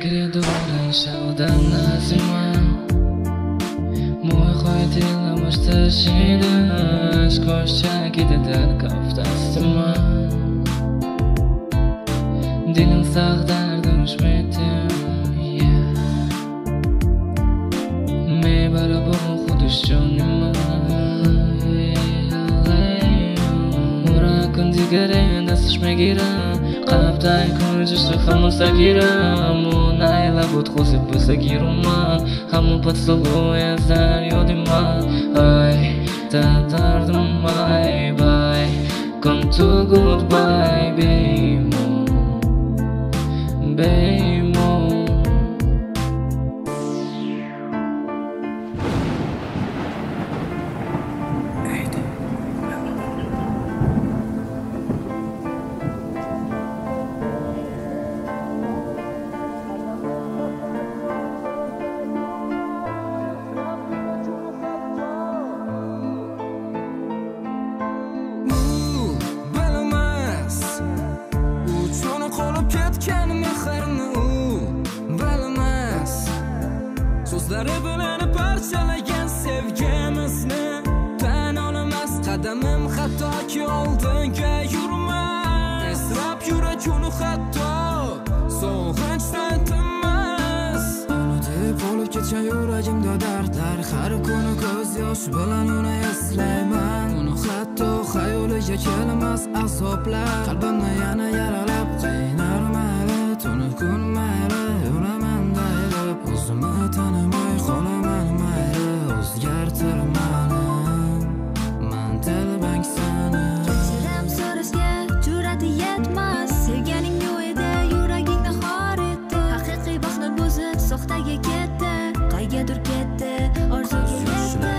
Коридоры одна зима. Мой хотела мушташида, сквозь чаки кафтастыма. Dilim sağdardım şmetim, yeah. Mebara bu xudishjonima. Urakun digaren dastش мегирам, қабтай кун ҷусту ҳамон сагирам. Найла буд хузи бусагируман, ҳамон поцелуя дар ёди ман. Ай, та дардум ай бай, кун ту goodbye бемон, бемон. So'zlari bilan parchalagan sevgimizni tan olmas, qadamim hattoki oldinga yurmas. Esrab yuragini hatto sog'inchdan tinmas. Unutib qolib ketgan yuragimda dardlar, har kuni ko'z yosh bilan uni eslayman. Uni hatto xayoliga kelmas azoblar, qalbimni yana yaralab qiynar mayli, tuni kun mayli o'laman daylab. O'zimni tanimay qolaman mayli, o'zgartir mani, man telbang sani. Kechirim so'rashga jur'ati yetmas, sevganing yo'q edi yuragingni xor etdi. Haqiqiy baxtni buzib soxtaga ketdi, qaygadir ketdi, orzuga yetdi.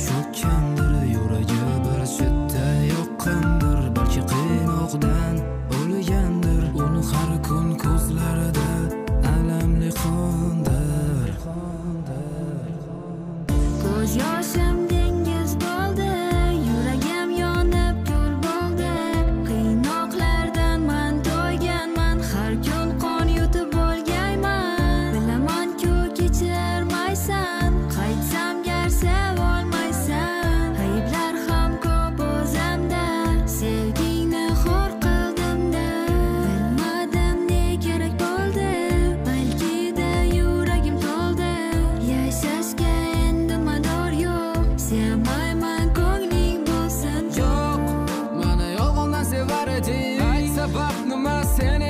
Cho'kkandir yuragi bir chetda yoqqandir, balki qiynoqdan o'lgandir. Uni har kun ko'zlarida alamli qondir. Ko'z yoshim dengiz bo'ldi, yuragim yonib kul bo'ldi. Qiynoqlardan man to'yganman, har kun qon yutib bo'lgayman. Bilaman-ku kechirmaysan, qaytsam gar sevolmaysan. Ayblar ham ko'p o'zimda, sevgingni xor qildimda. Bilmadim ne kerak bo'ldi, balki-da yuragim to'ldi. Yashashga endi mador yo'q, sevmayman ko'ngling bo'lsin. Yo'q, meni yolg'ondan sevar eding. Ayt sabab nima seni